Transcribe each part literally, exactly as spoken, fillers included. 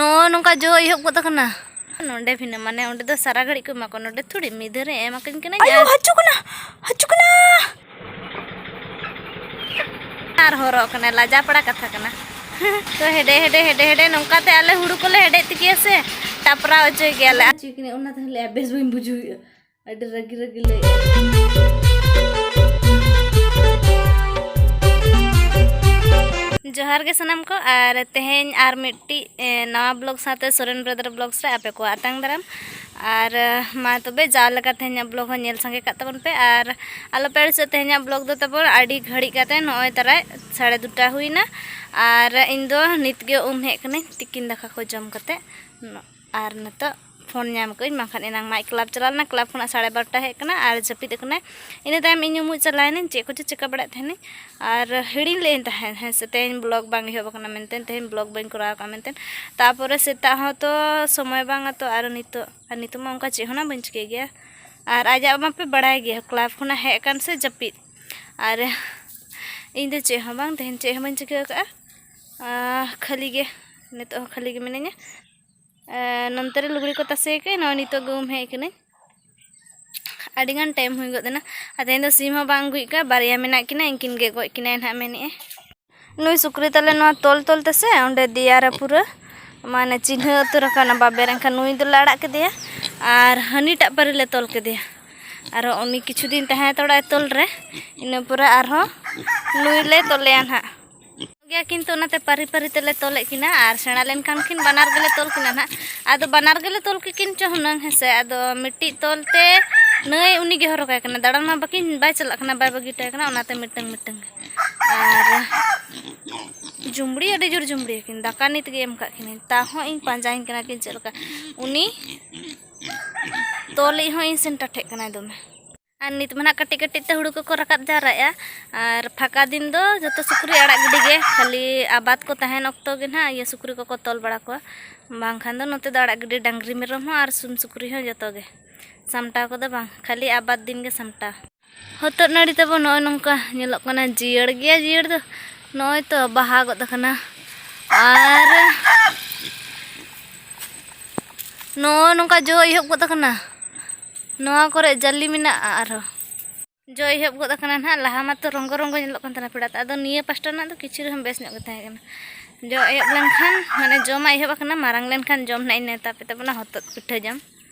ᱱᱚᱜᱼᱚ ᱱᱚᱝᱠᱟ ᱡᱚ ᱮᱦᱚᱵ ᱜᱚᱫ ᱟᱠᱟᱱᱟ᱾ ᱱᱚᱰᱮ ᱵᱷᱤᱱᱟᱹ, ᱢᱟᱱᱮ ᱚᱸᱰᱮ ᱫᱚ ᱥᱟᱨᱟ ᱜᱷᱟᱹᱲᱤᱡ ᱠᱚ ᱮᱢᱟ ᱠᱚᱣᱟ, ᱱᱚᱰᱮ ᱛᱷᱚᱲᱤ ᱢᱤᱫ ᱫᱷᱟᱣ ᱨᱮ ᱮᱢ ᱟᱹᱠᱤᱧ ᱠᱟᱱᱟ᱾ ᱟᱭᱳ, ᱦᱟᱹᱪᱩ ᱠᱟᱱᱟ, ᱦᱟᱹᱪᱩ ᱠᱟᱱᱟ᱾ ᱟᱨ ᱦᱚᱨᱚᱜ ᱠᱟᱱᱟᱭ, ᱞᱟᱡᱟ ᱯᱟᱲᱟ ᱠᱟᱛᱷᱟ ᱠᱟᱱᱟ᱾ ᱛᱚ ᱦᱮᱰᱮ, ᱦᱮᱰᱮ, ᱦᱮᱰᱮ, ᱦᱮᱰᱮ ᱱᱚᱝᱠᱟ ᱛᱮ ᱟᱞᱮ ᱦᱩᱲᱩ ᱠᱚᱞᱮ ᱦᱮᱰᱮᱡ ᱛᱤᱠᱤᱭᱟ ᱥᱮ, ᱴᱟᱯᱨᱟᱣ ᱦᱚᱪᱚᱭ ᱜᱮᱭᱟᱞᱮ᱾ ᱪᱮᱫ ᱠᱟᱱᱟ ᱚᱱᱟ ᱛᱟᱦᱞᱮ ᱵᱮᱥ ᱵᱟᱹᱧ ᱵᱩᱡᱷᱟᱹᱣᱮᱫᱼᱟ᱾ ᱟᱹᱰᱤ ᱨᱟᱹᱜᱤ ᱨᱟᱹᱜᱤ ᱞᱟᱹᱭ᱾ ᱡᱚᱦᱟᱨ ᱜᱮ ᱥᱟᱱᱟᱢ ᱠᱚ, ᱟᱨ ᱛᱮᱦᱮᱧ ᱟᱨ ᱢᱤᱫᱴᱤᱡ, ᱮ, ᱱᱟᱣᱟ ᱵᱞᱚᱜ ᱥᱟᱶᱛᱮ ᱥᱚᱨᱮᱱ ᱵᱨᱟᱫᱟᱨ ᱵᱞᱚᱜᱥ ᱨᱮ ᱟᱯᱮ ᱠᱚ ᱟᱛᱟᱝ ᱫᱟᱨᱟᱢ᱾ ᱟᱨ, ᱮ, ᱢᱟ ᱛᱚᱵᱮ ᱡᱟᱣ ᱞᱮᱠᱟ ᱛᱮᱦᱮᱧᱟᱜ ᱵᱞᱚᱜ ᱦᱚᱸ ᱧᱮᱞ ᱥᱟᱸᱜᱮ ᱠᱟᱜ ᱛᱟᱵᱚᱱ ᱯᱮ᱾ ᱟᱨ ᱟᱞᱚ ᱯᱮ ᱟᱹᱲᱤᱥᱚᱜ, ᱛᱮᱦᱮᱧᱟᱜ ᱵᱞᱚᱜ ᱫᱚ ᱛᱟᱵᱚᱱ ᱟᱹᱰᱤ ᱜᱷᱟᱹᱲᱤᱡ ᱠᱟᱛᱮ, ᱱᱚᱜᱼᱚᱭ ᱛᱟᱨᱟᱭ ᱥᱟᱲᱮ ᱫᱩᱴᱟ ᱦᱩᱭᱱᱟ᱾ ᱟᱨ ᱤᱧ ᱫᱚ ᱱᱤᱛ ᱜᱮ ᱩᱢ ᱦᱮᱡ ᱠᱟᱹᱱᱟᱹᱧ, ᱛᱤᱠᱤᱱ ᱫᱟᱠᱟ ᱠᱚ ᱡᱚᱢ ᱠᱟᱛᱮ᱾ ᱟᱨ ᱱᱤᱛᱚᱜ ᱯᱷᱳᱱ ᱧᱟᱢ ᱠᱟᱹᱧ, ᱵᱟᱝᱠᱷᱟᱱ ᱮᱱᱟᱝ ᱢᱟ ᱠᱞᱟᱵᱽ ᱪᱟᱞᱟᱣ ᱞᱮᱱᱟ, ᱠᱞᱟᱵᱽ ᱠᱷᱚᱱᱟᱜ ᱥᱟᱲᱮ ᱵᱟᱨᱚᱴᱟ ᱦᱮᱡ ᱠᱟᱱᱟ ᱟᱨ ᱡᱟᱹᱯᱤᱫ ᱠᱟᱱᱟᱭ᱾ ᱤᱱᱟᱹ ᱛᱟᱭᱚᱢ ᱤᱧ ᱩᱢᱩᱜ ᱪᱟᱞᱟᱣ ᱮᱱᱟᱹᱧ, ᱪᱮᱫ ᱠᱚᱪᱚ ᱪᱤᱠᱟᱹ ᱵᱟᱲᱟᱭᱮᱫ ᱛᱟᱦᱮᱱᱟᱹᱧ᱾ ᱟᱨ ᱦᱤᱲᱤᱧ ᱞᱮᱫᱟᱹᱧ ᱛᱟᱦᱮᱸᱫ, ᱦᱮᱸ ᱥᱮ, ᱛᱮᱦᱮᱧ ᱵᱞᱚᱜ ᱵᱟᱝ ᱮᱦᱚᱵ ᱟᱠᱟᱱᱟ ᱢᱮᱱᱛᱮ, ᱛᱮᱦᱮᱧ ᱵᱞᱚᱜ ᱵᱟᱹᱧ ᱠᱚᱨᱟᱣ ᱟᱠᱟᱫᱼᱟ ᱢᱮᱱᱛᱮ᱾ ᱛᱟᱯᱚᱨᱮ ᱥᱮᱛᱟᱜ ᱦᱚᱸ ᱛᱚ ᱥᱚᱢᱚᱭ ᱵᱟᱝᱟ ᱛᱚ, ᱟᱨ ᱱᱤᱛᱚᱜ, ᱟᱨ ᱱᱤᱛᱚᱜ ᱢᱟ ᱚᱱᱠᱟ ᱪᱮᱫ ᱦᱚᱸ ᱱᱟᱜ ᱵᱟᱹᱧ ᱪᱤᱠᱟᱹᱭ ᱜᱮᱭᱟ᱾ ᱟᱨ ᱟᱡᱟᱜ ᱢᱟᱯᱮ ᱵᱟᱲᱟᱭ ᱜᱮᱭᱟ, ᱠᱞᱟᱵᱽ ᱠᱷᱚᱱᱟᱜ ᱦᱮᱡ ᱟᱠᱟᱱ ᱥᱮ ᱡᱟᱹᱯᱤᱫ᱾ ᱟᱨ ᱤᱧ ᱫᱚ ᱪᱮᱫ ᱦᱚᱸ ᱵᱟᱝ, ᱛᱮᱦᱮᱧ ᱪᱮᱫ ᱦᱚᱸ ᱵᱟᱹᱧ ᱪᱤᱠᱟᱹ ᱟᱠᱟᱫᱼᱟ᱾ ᱟᱨ ᱠᱷᱟᱹᱞᱤ ᱜᱮ, ᱱᱤᱛᱚᱜ ᱦᱚᱸ ᱠᱷᱟᱹᱞᱤ ᱜᱮ ᱢᱤᱱᱟᱹᱧᱟ᱾ ᱮ, ᱱᱚᱱᱛᱮ ᱨᱮ ᱞᱩᱜᱽᱲᱤ ᱠᱚ ᱛᱟᱥᱮ ᱟᱠᱟᱫ, ᱱᱚᱜᱼᱚᱭ ᱱᱤᱛᱚᱜ ᱜᱮ ᱩᱢ ᱦᱮᱡ ᱟᱠᱟᱱᱟᱹᱧ᱾ ᱟᱹᱰᱤ ᱜᱟᱱ ᱴᱟᱭᱤᱢ ᱦᱩᱭ ᱜᱚᱫ ᱮᱱᱟ᱾ ᱟᱨ ᱛᱮᱦᱮᱧ ᱫᱚ ᱥᱤᱢ ᱦᱚᱸ ᱵᱟᱝ ᱟᱹᱜᱩᱭᱮᱫ ᱠᱚᱣᱟ, ᱵᱟᱨᱭᱟ ᱢᱮᱱᱟᱜ ᱠᱤᱱᱟ, ᱩᱱᱠᱤᱱ ᱜᱮ ᱜᱚᱡ ᱠᱤᱱᱟᱭ ᱱᱟᱦᱟᱜ ᱢᱮᱱᱮᱫᱼᱟᱭ᱾ ᱱᱩᱭ ᱥᱩᱠᱨᱤ ᱛᱟᱞᱮ ᱱᱚᱣᱟ ᱛᱚᱞ ᱛᱚᱞ ᱛᱮᱥᱮ ᱚᱸᱰᱮ ᱫᱮᱭᱟ ᱨᱮ ᱯᱩᱨᱟᱹ ᱢᱟᱱᱮ ᱪᱤᱱᱦᱟᱹ ᱩᱛᱟᱹᱨ ᱟᱠᱟᱱᱟ ᱵᱟᱵᱮᱨ, ᱮᱱᱠᱷᱟᱱ ᱱᱩᱭ ᱫᱚᱞᱮ ᱟᱲᱟᱜ ᱠᱮᱫᱮᱭᱟ ᱟᱨ ᱦᱟᱹᱱᱤᱴᱟᱜ ᱯᱟᱹᱨᱤ ᱞᱮ ᱛᱚᱞ ᱠᱮᱫᱮᱭᱟ᱾ ᱟᱨᱦᱚᱸ ᱩᱱᱤ ᱠᱤᱪᱷᱩ ᱫᱤᱱ ᱛᱟᱦᱮᱸ ᱦᱟᱛᱟᱲᱚᱜᱼᱟᱭ ᱛᱚᱞ ᱨᱮ, ᱤᱱᱟᱹ ᱯᱚᱨᱮ ᱟᱨᱦᱚᱸ ᱱᱩᱭ ᱞᱮ ᱛᱚᱞᱮᱭᱟ ᱱᱟᱦᱟᱜ᱾ ᱜᱮᱭᱟ, ᱠᱤᱱᱛᱩ ᱚᱱᱟᱛᱮ ᱯᱟᱹᱨᱤ ᱯᱟᱹᱨᱤ ᱛᱮᱞᱮ ᱛᱚᱞᱮᱫ ᱠᱤᱱᱟ, ᱟᱨ ᱥᱮᱬᱟ ᱞᱮᱱᱠᱷᱟᱱ ᱠᱤᱱ ᱵᱟᱱᱟᱨ ᱜᱮᱞᱮ ᱛᱚᱞ ᱠᱤᱱᱟ ᱱᱟᱦᱟᱜ᱾ ᱟᱫᱚ ᱵᱟᱱᱟᱨ ᱜᱮᱞᱮ ᱛᱚᱞ ᱠᱤᱱ ᱪᱚ ᱦᱩᱱᱟᱹᱝ, ᱦᱮᱸ ᱥᱮ᱾ ᱟᱫᱚ ᱢᱤᱫᱴᱤᱡ ᱛᱚᱞ ᱛᱮ ᱱᱟᱹᱭ ᱩᱱᱤ ᱜᱮ ᱦᱚᱨᱚᱜᱟᱭ ᱠᱟᱱᱟ, ᱫᱟᱬᱟᱱ ᱢᱟ ᱵᱟᱹᱠᱤᱱ, ᱵᱟᱭ ᱪᱟᱞᱟᱜ ᱠᱟᱱᱟ, ᱵᱟᱭ ᱵᱟᱹᱜᱤ ᱦᱚᱴᱚᱭ ᱠᱟᱱᱟ, ᱚᱱᱟᱛᱮ ᱢᱤᱫᱴᱟᱝ ᱢᱤᱫᱴᱟᱝ ᱜᱮ᱾ ᱟᱨ ᱡᱩᱢᱵᱽᱲᱤ, ᱟᱹᱰᱤ ᱡᱳᱨ ᱡᱩᱢᱵᱽᱲᱤ ᱟᱹᱠᱤᱱ, ᱫᱟᱠᱟ ᱱᱤᱛ ᱜᱮ ᱮᱢ ᱠᱟᱜ ᱠᱤᱱᱟᱹᱧ, ᱛᱟᱣ ᱦᱚᱸ ᱤᱧ ᱯᱟᱸᱡᱟᱧ ᱠᱟᱱᱟ ᱠᱤᱱ ᱪᱮᱫ ᱞᱮᱠᱟ᱾ ᱩᱱᱤ ᱛᱚᱞᱤᱡ ᱦᱚᱸ ᱤᱧ ᱥᱮᱱ ᱴᱟᱴᱷᱮᱜ ᱠᱟᱱᱟᱭ ᱫᱚᱢᱮ᱾ ᱟᱨ ᱱᱤᱛ ᱢᱟ ᱱᱟᱜ ᱠᱟᱹᱴᱤᱡ ᱠᱟᱹᱴᱤᱡ ᱛᱮ ᱦᱩᱲᱩ ᱠᱚᱠᱚ ᱨᱟᱠᱟᱵ ᱡᱟᱣᱨᱟᱭᱮᱜᱼᱟ᱾ ᱟᱨ ᱯᱷᱟᱸᱠᱟ ᱫᱤᱱ ᱫᱚ ᱡᱚᱛᱚ ᱥᱩᱠᱨᱤ ᱟᱲᱟᱜ ᱜᱤᱰᱤ ᱜᱮ, ᱠᱷᱟᱹᱞᱤ ᱟᱵᱟᱫ ᱠᱚ ᱛᱟᱦᱮᱱ ᱚᱠᱛᱚ ᱜᱮ ᱱᱟᱦᱟᱜ ᱤᱭᱟᱹ ᱥᱩᱠᱨᱤ ᱠᱚᱠᱚ ᱛᱚᱞ ᱵᱟᱲᱟ ᱠᱚᱣᱟ, ᱵᱟᱝᱠᱷᱟᱱ ᱫᱚ ᱱᱚᱛᱮ ᱫᱚ ᱟᱲᱟᱜ ᱜᱤᱰᱤ, ᱰᱟᱝᱨᱤ ᱢᱮᱨᱚᱢ ᱦᱚᱸ ᱟᱨ ᱥᱤᱢ ᱥᱩᱠᱨᱤ ᱦᱚᱸ ᱡᱚᱛᱚ ᱜᱮ᱾ ᱥᱟᱢᱴᱟᱣ ᱠᱚᱫᱚ ᱵᱟᱝ, ᱠᱷᱟᱹᱞᱤ ᱟᱵᱟᱫ ᱫᱤᱱ ᱜᱮ ᱥᱟᱢᱴᱟᱣ᱾ ᱦᱚᱛᱚᱫ ᱱᱟᱹᱲᱤ ᱛᱟᱵᱚ ᱱᱚᱜᱼᱚᱭ ᱱᱚᱝᱠᱟ ᱧᱮᱞᱚᱜ ᱠᱟᱱᱟ, ᱡᱤᱭᱟᱹᱲ ᱜᱮᱭᱟ, ᱡᱤᱭᱟᱹᱲ ᱫᱚ ᱱᱚᱜᱼᱚᱭ ᱛᱚ ᱵᱟᱦᱟ ᱜᱚᱫ ᱟᱠᱟᱱᱟ᱾ ᱟᱨ ᱱᱚᱜᱼᱚ ᱱᱚᱝᱠᱟ ᱡᱚ ᱮᱦᱚᱵ ᱜᱚᱫ ᱟᱠᱟᱱᱟ᱾ ᱱᱚᱣᱟ ᱠᱚᱨᱮ ᱡᱟᱹᱞᱤ ᱢᱮᱱᱟᱜᱼᱟ ᱟᱨᱦᱚᱸ᱾ ᱡᱚ ᱮᱦᱚᱵ ᱜᱚᱫ ᱟᱠᱟᱱᱟ ᱱᱟᱦᱟᱜ, ᱞᱟᱦᱟ ᱢᱟᱛᱚ ᱨᱚᱸᱜᱚ ᱨᱚᱸᱜᱚ ᱧᱮᱞᱚᱜ ᱠᱟᱱ ᱛᱟᱦᱮᱱᱟ ᱯᱮᱲᱟ ᱛᱮ, ᱟᱫᱚ ᱱᱤᱭᱟᱹ ᱯᱟᱥᱴᱟ ᱨᱮᱱᱟᱜ ᱫᱚ ᱠᱤᱪᱷᱩ ᱨᱮᱦᱚᱸ ᱵᱮᱥ ᱧᱚᱜ ᱜᱮ ᱛᱟᱦᱮᱸ ᱠᱟᱱᱟ᱾ ᱡᱚ ᱮᱦᱚᱵ ᱞᱮᱱᱠᱷᱟᱱ, ᱢᱟᱱᱮ ᱡᱚᱢᱟᱜ ᱮᱦᱚᱵ ᱟᱠᱟᱱᱟ, ᱢᱟᱨᱟᱝ ᱞᱮᱱᱠᱷᱟᱱ ᱡᱚᱢ ᱱᱟᱦᱟᱜ ᱤᱧ ᱱᱮᱣᱛᱟ ᱯᱮ ᱛᱟᱵᱚᱱᱟ ᱦᱚᱛᱚᱫ ᱯᱤᱴᱷᱟᱹ ᱡᱚᱢ᱾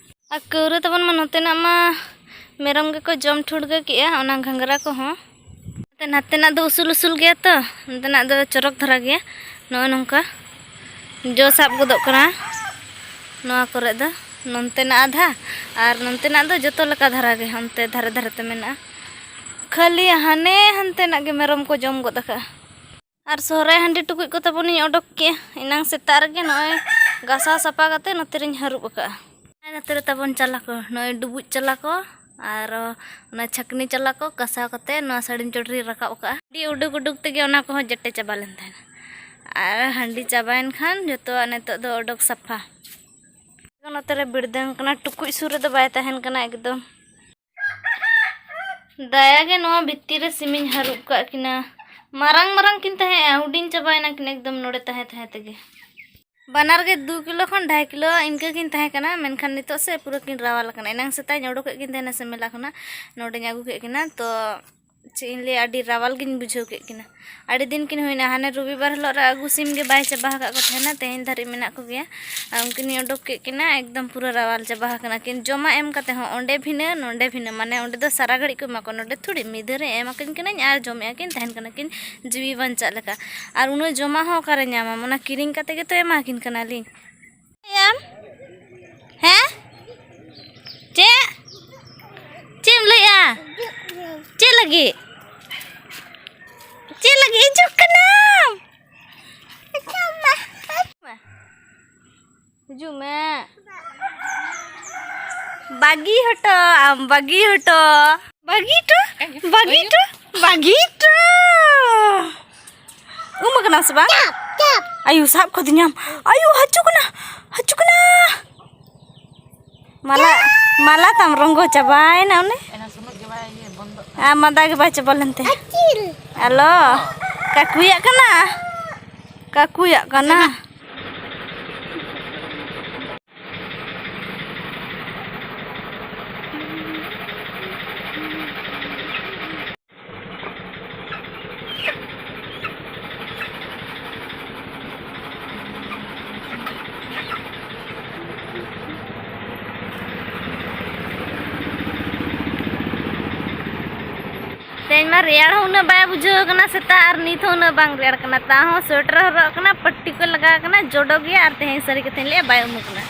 ᱟᱨ ᱠᱟᱹᱣᱨᱟᱹ ᱛᱟᱵᱚᱱ ᱢᱟ ᱱᱚᱛᱮᱱᱟᱜ ᱢᱟ ᱢᱮᱨᱚᱢ ᱜᱮᱠᱚ ᱡᱚᱢ ᱴᱷᱩᱲᱜᱟᱹ ᱠᱮᱜᱼᱟ, ᱚᱱᱟ ᱜᱷᱟᱸᱜᱽᱨᱟ ᱠᱚᱦᱚᱸ᱾ ᱱᱚᱛᱮ ᱱᱟᱛᱮᱱᱟᱜ ᱫᱚ ᱩᱥᱩᱞ ᱩᱥᱩᱞ ᱜᱮᱭᱟ ᱛᱚ, ᱱᱚᱛᱮᱱᱟᱜ ᱫᱚ ᱪᱚᱨᱚᱠ ᱫᱷᱟᱨᱟ ᱜᱮᱭᱟ᱾ ᱱᱚᱜᱼᱚ ᱱᱚᱝᱠᱟ ᱡᱚ ᱥᱟᱵ ᱜᱚᱫᱚᱜ ᱠᱟᱱᱟ ᱱᱚᱣᱟ ᱠᱚᱨᱮ ᱫᱚ, ᱱᱚᱱᱛᱮᱱᱟᱜ ᱟᱫᱷᱟ ᱟᱨ ᱱᱚᱱᱛᱮᱱᱟᱜ ᱫᱚ ᱡᱚᱛᱚ ᱞᱮᱠᱟ ᱫᱷᱟᱨᱟ ᱜᱮ, ᱚᱱᱛᱮ ᱫᱷᱟᱨᱮ ᱫᱷᱟᱨᱮ ᱛᱮ ᱢᱮᱱᱟᱜᱼᱟ᱾ ᱠᱷᱟᱹᱞᱤ ᱦᱟᱱᱮ ᱦᱟᱱᱛᱮᱱᱟᱜ ᱜᱮ ᱢᱮᱨᱚᱢ ᱠᱚ ᱡᱚᱢ ᱜᱚᱫ ᱟᱠᱟᱫᱼᱟ᱾ ᱟᱨ ᱥᱚᱦᱨᱟᱭ ᱦᱟᱺᱰᱤ ᱴᱩᱠᱩᱡ ᱠᱚ ᱛᱟᱵᱚᱱᱤᱧ ᱚᱰᱚᱠ ᱠᱮᱜᱼᱟ ᱮᱱᱟᱝ ᱥᱮᱛᱟᱜ ᱨᱮᱜᱮ, ᱱᱚᱜᱼᱚᱭ ᱜᱟᱥᱟᱣ ᱥᱟᱯᱷᱟ ᱠᱟᱛᱮ ᱱᱚᱛᱮ ᱨᱤᱧ ᱦᱟᱹᱨᱩᱵ ᱟᱠᱟᱫᱼᱟ᱾ ᱟᱨ ᱱᱚᱛᱮ ᱨᱮ ᱛᱟᱵᱚᱱ ᱪᱟᱞᱟ ᱠᱚ, ᱱᱚᱜᱼᱚᱭ ᱰᱩᱵᱩᱡ ᱪᱟᱞᱟ ᱠᱚ ᱟᱨ ᱚᱱᱟ ᱪᱷᱟᱹᱠᱱᱤ ᱪᱟᱞᱟ ᱠᱚ ᱜᱟᱥᱟᱣ ᱠᱟᱛᱮ ᱱᱚᱣᱟ ᱥᱟᱹᱲᱤᱢ ᱪᱚᱴ ᱨᱤᱧ ᱨᱟᱠᱟᱵ ᱟᱠᱟᱫᱼᱟ᱾ ᱦᱟᱺᱰᱤ ᱩᱰᱩᱠ ᱩᱰᱩᱠ ᱛᱮᱜᱮ ᱚᱱᱟ ᱠᱚᱦᱚᱸ ᱡᱮᱴᱮ ᱪᱟᱵᱟ ᱞᱮᱱ ᱛᱟᱦᱮᱱᱟ᱾ ᱟᱨ ᱦᱟᱺᱰᱤ ᱪᱟᱵᱟᱭᱮᱱ ᱠᱷᱟᱱ ᱡᱚᱛᱚᱣᱟᱜ ᱱᱤᱛᱚᱜ ᱫᱚ ᱚᱰᱚᱠ ᱥᱟᱯᱷᱟ᱾ ᱱᱚᱛᱮ ᱨᱮ ᱵᱤᱲᱫᱟᱹᱝ ᱠᱟᱱᱟ, ᱴᱩᱠᱩᱡ ᱥᱩᱨ ᱨᱮᱫᱚ ᱵᱟᱭ ᱛᱟᱦᱮᱱ ᱠᱟᱱᱟ ᱮᱠᱫᱚᱢ᱾ ᱫᱟᱭᱟ ᱜᱮ ᱱᱚᱣᱟ ᱵᱷᱤᱛᱤᱨ ᱨᱮ ᱥᱤᱢᱤᱧ ᱦᱟᱹᱨᱩᱵ ᱠᱟᱜ ᱠᱤᱱᱟ᱾ ᱢᱟᱨᱟᱝ ᱢᱟᱨᱟᱝ ᱠᱤᱱ ᱛᱟᱦᱮᱸᱜᱼᱟ, ᱦᱩᱰᱤᱧ ᱪᱟᱵᱟᱭᱮᱱᱟ ᱠᱤᱱ ᱮᱠᱫᱚᱢ ᱱᱚᱰᱮ ᱛᱟᱦᱮᱸ ᱛᱟᱦᱮᱸ ᱛᱮᱜᱮ᱾ ᱵᱟᱱᱟᱨ ᱜᱮ ᱫᱩ ᱠᱤᱞᱳ ᱠᱷᱚᱱ ᱰᱷᱟᱭ ᱠᱤᱞᱳ ᱤᱱᱠᱟᱹ ᱠᱤᱱ ᱛᱟᱦᱮᱸ ᱠᱟᱱᱟ, ᱢᱮᱱᱠᱷᱟᱱ ᱱᱤᱛᱚᱜ ᱥᱮ ᱯᱩᱨᱟᱹ ᱠᱤᱱ ᱨᱟᱣᱟᱞ ᱟᱠᱟᱱᱟ᱾ ᱮᱱᱟᱝ ᱥᱮᱛᱟᱜ ᱤᱧ ᱚᱰᱚᱠᱮᱫ ᱠᱤᱱ ᱛᱟᱦᱮᱱᱟ ᱥᱮ ᱢᱮᱞᱟ ᱠᱷᱚᱱᱟᱜ, ᱱᱚᱰᱮᱧ ᱟᱹᱜᱩ ᱠᱮᱫ ᱠᱤᱱᱟ, ᱛᱚ ᱪᱮᱫ ᱤᱧ ᱞᱟᱹᱭᱟ, ᱟᱹᱰᱤ ᱨᱟᱣᱟᱞ ᱜᱤᱧ ᱵᱩᱡᱷᱟᱹᱣ ᱠᱮᱫ ᱠᱤᱱᱟ᱾ ᱟᱹᱰᱤ ᱫᱤᱱ ᱠᱤᱱ ᱦᱩᱭᱱᱟ, ᱦᱟᱱᱮ ᱨᱚᱵᱤᱵᱟᱨ ᱦᱤᱞᱳᱜ ᱨᱮ ᱟᱹᱜᱩ ᱥᱤᱢ ᱜᱮ ᱵᱟᱭ ᱪᱟᱵᱟ ᱟᱠᱟᱫ ᱠᱚ ᱛᱟᱦᱮᱱᱟ, ᱛᱮᱦᱮᱧ ᱫᱷᱟᱹᱨᱤᱡ ᱢᱮᱱᱟᱜ ᱠᱚᱜᱮᱭᱟ᱾ ᱟᱨ ᱩᱱᱠᱤᱱᱤᱧ ᱚᱰᱚᱠ ᱠᱮᱫ ᱠᱤᱱᱟ, ᱮᱠᱫᱚᱢ ᱯᱩᱨᱟᱹ ᱨᱟᱣᱟᱞ ᱪᱟᱵᱟ ᱟᱠᱟᱱᱟ ᱠᱤᱱ᱾ ᱡᱚᱢᱟᱜ ᱮᱢ ᱠᱟᱛᱮ ᱦᱚᱸ ᱚᱸᱰᱮ ᱵᱷᱤᱱᱟᱹ ᱱᱚᱸᱰᱮ ᱵᱷᱤᱱᱟᱹ, ᱢᱟᱱᱮ ᱚᱸᱰᱮ ᱫᱚ ᱥᱟᱨᱟ ᱜᱷᱟᱹᱲᱤᱡ ᱠᱚ ᱮᱢᱟ ᱠᱚᱣᱟ, ᱱᱚᱸᱰᱮ ᱛᱷᱚᱲᱤ ᱢᱤᱫ ᱫᱷᱟᱣ ᱨᱮ ᱮᱢ ᱟᱹᱠᱤᱱ ᱠᱟᱹᱱᱟᱹᱧ ᱟᱨ ᱡᱚᱢᱮᱫ ᱟᱹᱠᱤᱱ ᱛᱟᱦᱮᱱ ᱠᱟᱱᱟ ᱠᱤᱱ ᱡᱤᱣᱤ ᱵᱟᱧᱪᱟᱜ ᱞᱮᱠᱟ᱾ ᱟᱨ ᱩᱱᱟᱹᱜ ᱡᱚᱢᱟᱜ ᱦᱚᱸ ᱚᱠᱟᱨᱮ ᱧᱟᱢᱟᱢ, ᱚᱱᱟ ᱠᱤᱨᱤᱧ ᱠᱟᱛᱮ ᱜᱮᱛᱚ ᱮᱢᱟ ᱠᱤᱱ ᱠᱟᱱᱟᱞᱤᱧ᱾ ᱞᱟᱹᱭᱟᱢ? ᱦᱮᱸ? ᱪᱮᱫ? ᱪᱮᱫ ᱮᱢ ᱞᱟᱹᱭᱮᱜᱼᱟ? ᱪᱮᱫ ᱞᱟᱹᱜᱤᱫ? ᱪᱮᱫ ᱞᱟᱹᱜᱤᱫ ᱦᱤᱡᱩᱜ ᱠᱟᱱᱟᱢ? ᱦᱤᱡᱩᱜ ᱢᱮ᱾ ᱵᱟᱹᱜᱤ ᱦᱚᱴᱚ, ᱟᱢ ᱵᱟᱹᱜᱤ ᱦᱚᱴᱚ᱾ ᱵᱟᱹᱜᱤ ᱦᱚᱴᱚ, ᱵᱟᱹᱜᱤ ᱦᱚᱴᱚ, ᱵᱟᱹᱜᱤ ᱦᱚᱴᱚ᱾ ᱩᱢ ᱟᱠᱟᱱᱟᱢ ᱥᱮ ᱵᱟᱝ? ᱪᱟᱯ, ᱪᱟᱯ᱾ ᱟᱭᱩ, ᱥᱟᱵ ᱠᱟᱫᱤᱧᱟᱢ᱾ ᱟᱭᱩ, ᱦᱟᱹᱪᱩ ᱠᱟᱱᱟ, ᱦᱟᱹᱪᱩ ᱠᱟᱱᱟ᱾ ᱢᱟᱞᱟ, ᱢᱟᱞᱟ ᱛᱟᱢ ᱨᱚᱸᱜᱚ ᱪᱟᱵᱟᱭᱮᱱᱟ ᱚᱱᱮ᱾ ᱮᱱᱟ ᱥᱩᱱᱩᱡ ᱜᱮ ᱵᱟᱭ ᱤᱭᱟᱹ ᱵᱚᱱᱫᱚᱜ ᱠᱟᱱᱟ᱾ ᱟᱨ ᱢᱟᱫᱟ ᱜᱮ ᱵᱟᱭ ᱪᱟᱵᱟ ᱞᱮᱱ ᱛᱟᱭᱟ᱾ ᱟᱹᱠᱤᱞ᱾ ᱟᱞᱚ, ᱠᱟᱠᱩᱭᱟᱜ ᱠᱟᱱᱟ, ᱠᱟᱠᱩᱭᱟᱜ ᱠᱟᱱᱟ᱾ ᱛᱮᱦᱮᱧ ᱢᱟ ᱨᱮᱭᱟᱲ ᱦᱚᱸ ᱩᱱᱟᱹᱜ ᱵᱟᱭ ᱵᱩᱡᱷᱟᱹᱣ ᱠᱟᱱᱟ ᱥᱮᱛᱟᱜ, ᱟᱨ ᱱᱤᱛ ᱦᱚᱸ ᱩᱱᱟᱹᱜ ᱵᱟᱝ ᱨᱮᱭᱟᱲ ᱠᱟᱱᱟ᱾ ᱛᱟᱣ ᱦᱚᱸ ᱥᱳᱭᱮᱴᱟᱨ ᱦᱚᱨᱚᱜ ᱠᱟᱱᱟ, ᱯᱟᱴᱴᱤ ᱠᱚ ᱞᱟᱜᱟᱣ ᱠᱟᱱᱟ, ᱡᱚᱰᱚ ᱜᱮᱭᱟ, ᱟᱨ ᱛᱮᱦᱮᱧ ᱥᱟᱹᱨᱤ ᱠᱟᱛᱷᱟᱧ ᱞᱟᱹᱭᱟ, ᱵᱟᱭ ᱩᱢᱩᱜ ᱠᱟᱱᱟ᱾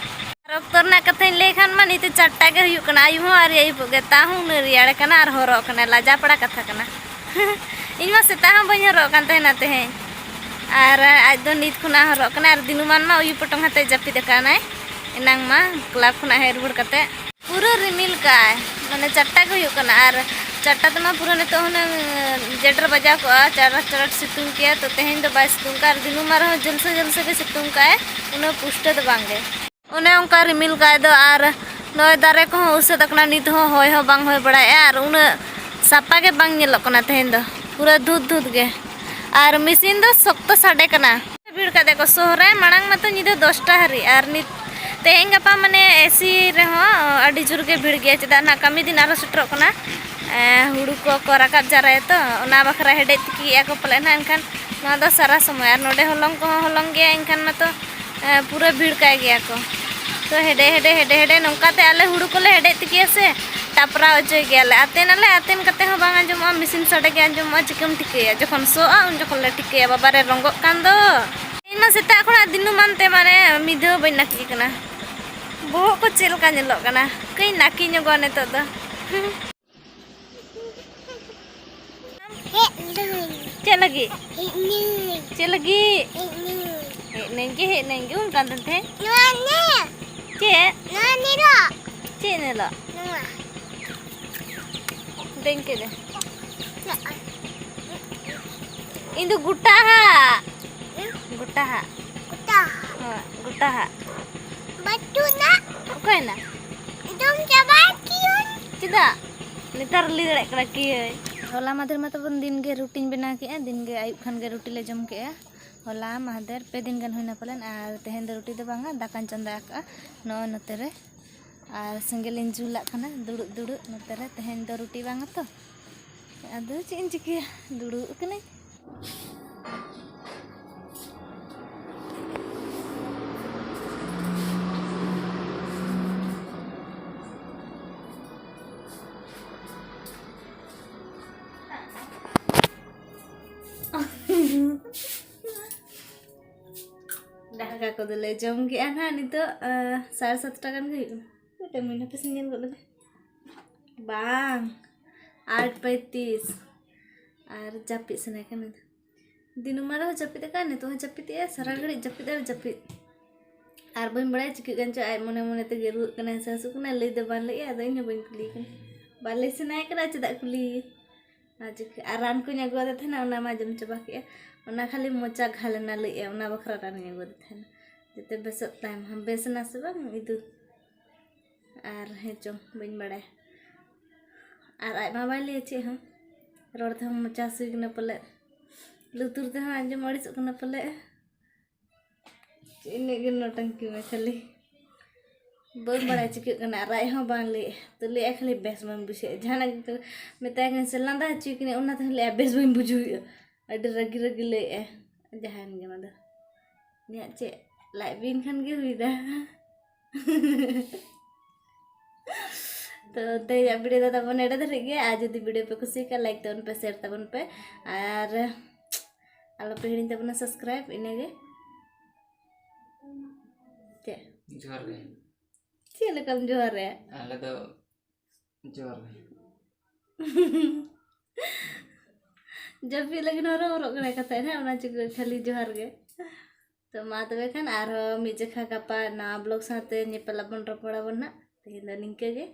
ᱟᱨ ᱚᱠᱛᱚ ᱨᱮᱱᱟᱜ ᱠᱟᱛᱷᱟᱧ ᱞᱟᱹᱭ ᱠᱷᱟᱱ ᱢᱟ, ᱱᱤᱛᱚᱜ ᱪᱟᱨᱴᱟ ᱜᱮ ᱦᱩᱭᱩᱜ ᱠᱟᱱᱟ, ᱟᱹᱭᱩᱵ ᱦᱚᱸ ᱟᱹᱣᱨᱤ ᱟᱹᱭᱩᱵᱚᱜ ᱜᱮ, ᱛᱟᱣ ᱦᱚᱸ ᱩᱱᱟᱹᱜ ᱨᱮᱭᱟᱲ ᱠᱟᱱᱟ ᱟᱨ ᱦᱚᱨᱚᱜ ᱠᱟᱱᱟ, ᱞᱟᱡᱟ ᱯᱟᱲᱟ ᱠᱟᱛᱷᱟ ᱠᱟᱱᱟ᱾ ᱤᱧ ᱢᱟ ᱥᱮᱛᱟᱜ ᱦᱚᱸ ᱵᱟᱹᱧ ᱦᱚᱨᱚᱜ ᱠᱟᱱ ᱛᱟᱦᱮᱱᱟ ᱛᱮᱦᱮᱧ, ᱟᱨ ᱟᱡ ᱫᱚ ᱱᱤᱛ ᱠᱷᱚᱱᱟᱜ ᱦᱚᱨᱚᱜ ᱠᱟᱱᱟ, ᱟᱨ ᱫᱤᱱᱩᱢᱟᱱ ᱢᱟ ᱩᱭᱩ ᱯᱚᱴᱚᱢ ᱠᱟᱛᱮ ᱡᱟᱹᱯᱤᱫ ᱟᱠᱟᱱᱟᱭ, ᱮᱱᱟᱝ ᱢᱟ ᱠᱞᱟᱵᱽ ᱠᱷᱚᱱᱟᱜ ᱦᱮᱡ ᱨᱩᱣᱟᱹᱲ ᱠᱟᱛᱮ᱾ ᱯᱩᱨᱟᱹ ᱨᱤᱢᱤᱞ ᱠᱟᱜᱼᱟᱭ, ᱢᱟᱱᱮ ᱪᱟᱨᱴᱟ ᱜᱮ ᱦᱩᱭᱩᱜ ᱠᱟᱱᱟ, ᱟᱨ ᱪᱟᱨᱴᱟ ᱛᱮᱢᱟ ᱯᱩᱨᱟᱹ ᱱᱤᱛᱚᱜ ᱦᱩᱱᱟᱹᱝ ᱡᱮᱰᱮᱨ ᱵᱟᱡᱟᱣ ᱠᱚᱜᱼᱟ, ᱪᱟᱨᱟᱴ ᱪᱟᱨᱟᱴ ᱥᱤᱛᱩᱝ ᱠᱮᱭᱟ, ᱛᱚ ᱛᱮᱦᱮᱧ ᱫᱚ ᱵᱟᱭ ᱥᱤᱛᱩᱝ ᱠᱟᱜᱼᱟ, ᱟᱨ ᱫᱤᱱᱩᱢᱟᱱ ᱨᱮᱦᱚᱸ ᱡᱷᱟᱹᱞᱥᱟᱹ ᱡᱷᱟᱹᱞᱥᱟᱹ ᱜᱮ ᱥᱤᱛᱩᱝ ᱠᱟᱜᱼᱟᱭ, ᱩᱱᱟᱹᱜ ᱯᱩᱥᱴᱟᱹ ᱫᱚ ᱵᱟᱝ ᱜᱮ᱾ ᱚᱱᱮ ᱚᱱᱠᱟ ᱨᱤᱢᱤᱞ ᱠᱟᱜᱼᱟᱭ ᱫᱚ, ᱟᱨ ᱱᱚᱜᱼᱚᱭ ᱫᱟᱨᱮ ᱠᱚᱦᱚᱸ ᱩᱥᱟᱹᱫ ᱟᱠᱟᱱᱟ, ᱱᱤᱛ ᱦᱚᱸ ᱦᱚᱭ ᱦᱚᱸ ᱵᱟᱝ ᱦᱚᱭ ᱵᱟᱲᱟᱭᱮᱜᱼᱟ, ᱟᱨ ᱩᱱᱟᱹᱜ ᱥᱟᱯᱟ ᱜᱮ ᱵᱟᱝ ᱧᱮᱞᱚᱜ ᱠᱟᱱᱟ ᱛᱮᱦᱮᱧ ᱫᱚ, ᱯᱩᱨᱟᱹ ᱫᱷᱩᱸᱛ ᱫᱷᱩᱸᱛ ᱜᱮ, ᱟᱨ ᱢᱮᱥᱤᱱ ᱫᱚ ᱥᱚᱠᱛᱚ ᱥᱟᱰᱮ ᱠᱟᱱᱟ᱾ ᱵᱷᱤᱲ ᱠᱟᱫᱮ ᱠᱚ ᱥᱚᱦᱨᱟᱭ ᱢᱟᱲᱟᱝ ᱢᱟᱛᱚ ᱧᱤᱫᱟᱹ ᱫᱚᱥᱴᱟ ᱦᱟᱹᱨᱤᱡ, ᱟᱨ ᱱᱤᱛ, ᱛᱮᱦᱮᱧ ᱜᱟᱯᱟ ᱢᱟᱱᱮ ᱮᱥᱤ ᱨᱮᱦᱚᱸ ᱟᱹᱰᱤ ᱡᱳᱨ ᱜᱮ ᱵᱷᱤᱲ ᱜᱮᱭᱟ, ᱪᱮᱫᱟᱜ ᱱᱟᱜ ᱠᱟᱹᱢᱤ ᱫᱤᱱ ᱟᱨᱦᱚᱸ ᱥᱮᱴᱮᱨᱚᱜ ᱠᱟᱱᱟ᱾ ᱮᱸ, ᱦᱩᱲᱩ ᱠᱚᱠᱚ ᱨᱟᱠᱟᱵ ᱡᱟᱣᱨᱟᱭᱟ ᱛᱚ, ᱚᱱᱟ ᱵᱟᱠᱷᱨᱟ ᱦᱮᱰᱮᱡ ᱛᱤᱠᱤᱭᱮᱫᱼᱟ ᱠᱚ ᱯᱟᱞᱮᱫ ᱱᱟᱜ, ᱮᱱᱠᱷᱟᱱ ᱱᱚᱣᱟ ᱫᱚ ᱥᱟᱨᱟ ᱥᱚᱢᱚᱭ, ᱟᱨ ᱱᱚᱰᱮ ᱦᱚᱞᱚᱝ ᱠᱚᱦᱚᱸ ᱦᱚᱞᱚᱝ ᱜᱮᱭᱟ, ᱮᱱᱠᱷᱟᱱ ᱢᱟᱛᱚ, ᱮᱸ, ᱯᱩᱨᱟᱹ ᱵᱷᱤᱲ ᱠᱟᱭ ᱜᱮᱭᱟ ᱠᱚ᱾ ᱛᱚ ᱦᱮᱰᱮ ᱦᱮᱰᱮ ᱦᱮᱰᱮ ᱦᱮᱰᱮ ᱱᱚᱝᱠᱟ ᱛᱮ ᱟᱞᱮ ᱦᱩᱲᱩ ᱠᱚᱞᱮ ᱦᱮᱰᱮᱡ ᱛᱤᱠᱤᱭᱟ ᱥᱮ, ᱴᱟᱯᱨᱟᱣ ᱦᱚᱪᱚᱭ ᱜᱮᱭᱟᱞᱮ᱾ ᱟᱛᱮᱱᱟᱞᱮ, ᱟᱛᱮᱱ ᱠᱟᱛᱮ ᱦᱚᱸ ᱵᱟᱝ ᱟᱸᱡᱚᱢᱚᱜᱼᱟ, ᱢᱮᱥᱤᱱ ᱥᱟᱰᱮ ᱜᱮ ᱟᱸᱡᱚᱢᱚᱜᱼᱟ, ᱪᱤᱠᱟᱹᱢ ᱴᱷᱤᱠᱟᱹᱭᱟ? ᱡᱚᱠᱷᱚᱱ ᱥᱚᱜᱼᱟ, ᱩᱱ ᱡᱚᱠᱷᱚᱱ ᱞᱮ ᱴᱷᱤᱠᱟᱹᱭᱟ, ᱵᱟᱵᱟ ᱨᱮ ᱨᱚᱸᱜᱚᱜ ᱠᱟᱱ ᱫᱚ᱾ ᱤᱧ ᱢᱟ ᱥᱮᱛᱟᱜ ᱠᱷᱚᱱᱟᱜ ᱫᱤᱱᱩᱢᱟᱱ ᱛᱮ ᱢᱟᱱᱮ ᱢᱤᱫ ᱫᱷᱟᱣ ᱵᱟᱹᱧ ᱱᱟᱹᱠᱤ ᱠᱟᱱᱟ᱾ ᱵᱚᱦᱚᱜ ᱠᱚ ᱪᱮᱫ ᱞᱮᱠᱟ ᱧᱮᱞᱚᱜ ᱠᱟᱱᱟ? ᱠᱟᱹᱡ ᱱᱟᱹᱠᱤ ᱧᱚᱜᱚᱜᱼᱟ ᱱᱤᱛᱚᱜ ᱫᱚ᱾ ᱦᱮᱡ ᱞᱟᱹᱧ᱾ ᱪᱮᱫ ᱞᱟᱹᱜᱤᱫ? ᱦᱮᱡ ᱞᱟᱹᱧ᱾ ᱪᱮᱫ ᱞᱟᱹᱜᱤᱫ? ᱦᱮᱡ ᱞᱟᱹᱧ᱾ ᱦᱮᱡ ᱱᱟᱹᱧ ᱜᱮ, ᱦᱮᱡ ᱱᱟᱹᱧ ᱜᱮ ᱚᱱᱠᱟ ᱫᱚ ᱛᱟᱦᱮᱸ᱾ ᱱᱚᱣᱟ ᱧᱮᱞ᱾ ᱪᱮᱫ? ᱱᱚᱣᱟ ᱧᱮᱞᱚᱜ᱾ ᱪᱮᱫ ᱧᱮᱞᱚᱜ? ᱱᱚᱣᱟ᱾ ᱫᱮᱱ ᱠᱮᱫᱮ᱾ ᱱᱚᱜᱼᱚᱭ᱾ ᱤᱧ ᱫᱚ ᱜᱚᱴᱟ ᱦᱟᱸᱜ᱾ ᱦᱩᱸ? ᱜᱚᱴᱟ ᱦᱟᱸᱜ᱾ ᱜᱚᱴᱟ᱾ ᱦᱳᱭ, ᱜᱚᱴᱟ ᱦᱟᱸᱜ᱾ ᱵᱟᱹᱪᱩᱜ ᱱᱟ᱾ ᱚᱠᱟᱭᱮᱱᱟ? ᱡᱚᱢ ᱪᱟᱵᱟ ᱠᱤᱭᱟᱹᱧ᱾ ᱪᱮᱫᱟᱜ? ᱱᱮᱛᱟᱨ ᱞᱟᱹᱭ ᱫᱟᱲᱮᱭᱟᱜ ᱠᱟᱱᱟ ᱠᱤᱭᱟᱹᱧ᱾ ᱦᱚᱞᱟ ᱢᱟᱫᱷᱮᱨ ᱢᱟ ᱛᱟᱵᱚᱱ ᱫᱤᱱ ᱜᱮ ᱨᱩᱴᱤᱧ ᱵᱮᱱᱟᱣ ᱠᱮᱜᱼᱟ, ᱫᱤᱱ ᱜᱮ ᱟᱹᱭᱩᱵ ᱠᱷᱟᱱ ᱜᱮ ᱨᱩᱴᱤ ᱞᱮ ᱡᱚᱢ ᱠᱮᱜᱼᱟ᱾ ᱦᱚᱞᱟ ᱢᱟᱦᱫᱮᱨ ᱯᱮ ᱫᱤᱱ ᱜᱟᱱ ᱦᱩᱭᱱᱟ ᱯᱟᱞᱮᱱ, ᱟᱨ ᱛᱮᱦᱮᱧ ᱫᱚ ᱨᱩᱴᱤ ᱫᱚ ᱵᱟᱝᱟ, ᱫᱟᱠᱟᱧ ᱪᱚᱸᱫᱟ ᱟᱠᱟᱜᱼᱟ ᱱᱚᱜᱼᱚᱭ ᱱᱚᱛᱮ ᱨᱮ᱾ ᱟᱨ ᱥᱮᱸᱜᱮᱞᱤᱧ ᱡᱩᱞᱟᱜ ᱠᱟᱱᱟ ᱫᱩᱲᱩᱵ ᱫᱩᱲᱩᱵ ᱱᱚᱛᱮ ᱨᱮ᱾ ᱛᱮᱦᱮᱧ ᱫᱚ ᱨᱩᱴᱤ ᱵᱟᱝᱟ ᱛᱚ, ᱟᱫᱚ ᱪᱮᱫ ᱤᱧ ᱪᱤᱠᱟᱹᱭᱟ, ᱫᱩᱲᱩᱵ ᱠᱟᱹᱱᱟᱹᱧ᱾ ᱟᱫᱚᱞᱮ ᱡᱚᱢ ᱠᱮᱜᱼᱟ ᱱᱟᱦᱟᱜ ᱱᱤᱛᱚᱜ᱾ ᱥᱟᱲᱮ ᱥᱟᱛᱴᱟ ᱜᱟᱱ ᱜᱮ ᱦᱩᱭᱩᱜ ᱠᱟᱱᱟ᱾ ᱢᱤᱫᱴᱮᱱ ᱢᱤᱱᱤᱴ ᱦᱟᱯᱮ ᱥᱮᱧ ᱧᱮᱞ ᱜᱚᱫ ᱞᱮᱜᱮ᱾ ᱵᱟᱝ, ᱟᱴ ᱯᱚᱸᱭᱛᱨᱤᱥ᱾ ᱟᱨ ᱡᱟᱹᱯᱤᱫ ᱥᱟᱱᱟ ᱠᱟᱱᱟ᱾ ᱫᱤᱱᱩᱢᱟ ᱨᱮᱦᱚᱸ ᱡᱟᱹᱯᱤᱫ ᱟᱠᱟᱫ, ᱱᱤᱛᱚᱜ ᱦᱚᱸ ᱡᱟᱹᱯᱤᱫ ᱮᱜᱼᱟ, ᱥᱟᱨᱟ ᱜᱷᱟᱹᱲᱤᱡ ᱡᱟᱹᱯᱤᱫ ᱟᱨ ᱡᱟᱹᱯᱤᱫ᱾ ᱟᱨ ᱵᱟᱹᱧ ᱵᱟᱲᱟᱭᱟ ᱪᱤᱠᱟᱹᱜ ᱠᱟᱱ ᱪᱚ, ᱟᱡ ᱢᱚᱱᱮ ᱢᱚᱱᱮ ᱛᱮᱜᱮ ᱨᱩᱣᱟᱹᱜ ᱠᱟᱱᱟᱭ ᱥᱮ ᱦᱟᱹᱥᱩᱜ ᱠᱟᱱᱟᱭ, ᱞᱟᱹᱭ ᱫᱚ ᱵᱟᱝ ᱞᱟᱹᱭᱮᱜᱼᱟ, ᱟᱫᱚ ᱤᱧ ᱦᱚᱸ ᱵᱟᱹᱧ ᱠᱩᱞᱤᱭᱮ ᱠᱟᱱᱟ᱾ ᱵᱟᱞᱮ ᱥᱟᱱᱟᱭᱮ ᱠᱟᱱᱟ, ᱪᱮᱫᱟᱜ ᱠᱩᱞᱤᱭᱮ? ᱟᱨ ᱪᱤᱠᱟᱹ, ᱟᱨ ᱨᱟᱱ ᱠᱚᱧ ᱟᱹᱜᱩ ᱟᱫᱮ ᱛᱟᱦᱮᱱᱟ, ᱚᱱᱟ ᱢᱟ ᱡᱚᱢ ᱪᱟᱵᱟ ᱠᱮᱜᱼᱟ᱾ ᱚᱱᱟ ᱠᱷᱟᱹᱞᱤ ᱢᱚᱪᱟ ᱜᱷᱟᱞ ᱮᱱᱟ ᱞᱟᱹᱭᱮᱜᱼᱟ, ᱚᱱᱟ ᱵᱟᱠᱷᱨᱟ ᱨᱟᱱᱤᱧ ᱟᱹᱜᱩ ᱟᱫᱮ ᱛᱟᱦᱮᱱᱟ, ᱡᱟᱛᱮ ᱵᱮᱥᱚᱜ ᱛᱟᱭ ᱢᱟ᱾ ᱵᱮᱥ ᱮᱱᱟ ᱥᱮ ᱵᱟᱝ ᱤᱫᱩ? ᱟᱨ ᱦᱮᱸ ᱪᱚᱝ, ᱵᱟᱹᱧ ᱵᱟᱲᱟᱭᱟ᱾ ᱟᱨ ᱟᱡ ᱢᱟ ᱵᱟᱭ ᱞᱟᱹᱭᱟ ᱪᱮᱫ ᱦᱚᱸ, ᱨᱚᱲ ᱛᱮᱦᱚᱸ ᱢᱚᱪᱟ ᱦᱟᱹᱥᱩᱭ ᱠᱟᱱᱟ ᱯᱟᱞᱮ, ᱞᱩᱛᱩᱨ ᱛᱮᱦᱚᱸ ᱟᱸᱡᱚᱢ ᱟᱹᱲᱤᱥᱚᱜ ᱠᱟᱱᱟ ᱯᱟᱞᱮ᱾ ᱤᱱᱟᱹᱜ ᱜᱮ ᱱᱚᱴᱟᱝᱠᱤ ᱢᱟ ᱠᱷᱟᱹᱞᱤ᱾ ᱵᱟᱹᱧ ᱵᱟᱲᱟᱭ ᱪᱤᱠᱟᱹᱜ ᱠᱟᱱᱟ, ᱟᱨ ᱟᱡ ᱦᱚᱸ ᱵᱟᱝ ᱞᱟᱹᱭᱮᱫᱼᱟ᱾ ᱛᱚ ᱞᱟᱹᱭᱮᱫᱼᱟ ᱠᱷᱟᱹᱞᱤ ᱵᱮᱥ ᱵᱟᱹᱧ ᱵᱩᱡᱷᱟᱹᱣᱮᱫᱼᱟ᱾ ᱡᱟᱦᱟᱱᱟᱜ ᱜᱮ ᱢᱮᱛᱟᱭ ᱠᱟᱹᱱᱟᱹᱧ ᱥᱮ ᱞᱟᱸᱫᱟ ᱦᱚᱪᱚᱭᱮ ᱠᱟᱹᱱᱟᱹᱧ, ᱚᱱᱟ ᱛᱮᱦᱚᱸ ᱞᱟᱹᱭᱮᱫᱼᱟ ᱵᱮᱥ ᱵᱟᱹᱧ ᱵᱩᱡᱷᱟᱹᱣᱮᱫᱼᱟ᱾ ᱟᱹᱰᱤ ᱨᱟᱹᱜᱤ ᱨᱟᱹᱜᱤ ᱞᱟᱹᱭᱮᱫᱼᱟᱭ᱾ ᱡᱟᱦᱟᱸᱭᱮᱱ ᱜᱮ ᱚᱱᱟ ᱫᱚ᱾ ᱩᱱᱤᱭᱟᱜ ᱪᱮᱫ ᱞᱟᱡ ᱵᱤᱧ ᱠᱷᱟᱱ ᱜᱮ ᱦᱩᱭᱱᱟ᱾ ᱛᱚ ᱛᱮᱦᱮᱧᱟᱜ ᱵᱷᱤᱰᱤᱭᱳ ᱫᱚ ᱛᱟᱵᱚᱱ ᱱᱚᱰᱮ ᱫᱷᱟᱹᱨᱤᱡ ᱜᱮ᱾ ᱟᱨ ᱡᱩᱫᱤ ᱵᱷᱤᱰᱤᱭᱳ ᱯᱮ ᱠᱩᱥᱤᱭᱟᱜ ᱠᱷᱟᱱ ᱞᱟᱭᱤᱠ ᱛᱟᱵᱚᱱ ᱯᱮ, ᱥᱮᱭᱟᱨ ᱛᱟᱵᱚᱱ ᱯᱮ᱾ ᱟᱨ ᱟᱞᱚᱯᱮ ᱦᱤᱲᱤᱧ ᱛᱟᱵᱚᱱᱟ ᱥᱟᱵᱥᱠᱨᱟᱭᱤᱵ᱾ ᱤᱱᱟᱹᱜᱮ᱾ ᱪᱮᱫ? ᱡᱚᱦᱟᱨ ᱜᱮ᱾ ᱪᱮᱫ ᱞᱮᱠᱟᱢ ᱡᱚᱦᱟᱨ ᱨᱮ? ᱟᱞᱮ ᱫᱚ ᱡᱚᱦᱟᱨ ᱜᱮ᱾ ᱡᱟᱹᱯᱤᱫ ᱞᱟᱹᱜᱤᱫ ᱦᱚᱨᱚ ᱦᱚᱨᱚᱜ ᱠᱟᱱᱟᱭ ᱠᱟᱛᱷᱟ ᱱᱟᱦᱟᱜ, ᱚᱱᱟ ᱪᱤᱠᱟᱹ ᱠᱷᱟᱹᱞᱤ ᱡᱚᱦᱟᱨ ᱜᱮ᱾ ᱛᱚ ᱢᱟ ᱛᱚᱵᱮ ᱠᱷᱟᱱ ᱟᱨᱦᱚᱸ ᱢᱤᱫ ᱡᱚᱠᱷᱟ ᱜᱟᱯᱟ ᱱᱟᱣᱟ ᱵᱞᱚᱜ ᱥᱟᱶᱛᱮ ᱧᱮᱯᱮᱞ ᱟᱵᱚᱱ, ᱨᱚᱯᱚᱲ ᱟᱵᱚᱱ ᱱᱟᱦᱟᱜ᱾ ᱛᱮᱦᱮᱧ ᱫᱚ ᱱᱤᱝᱠᱟᱹ ᱜᱮ᱾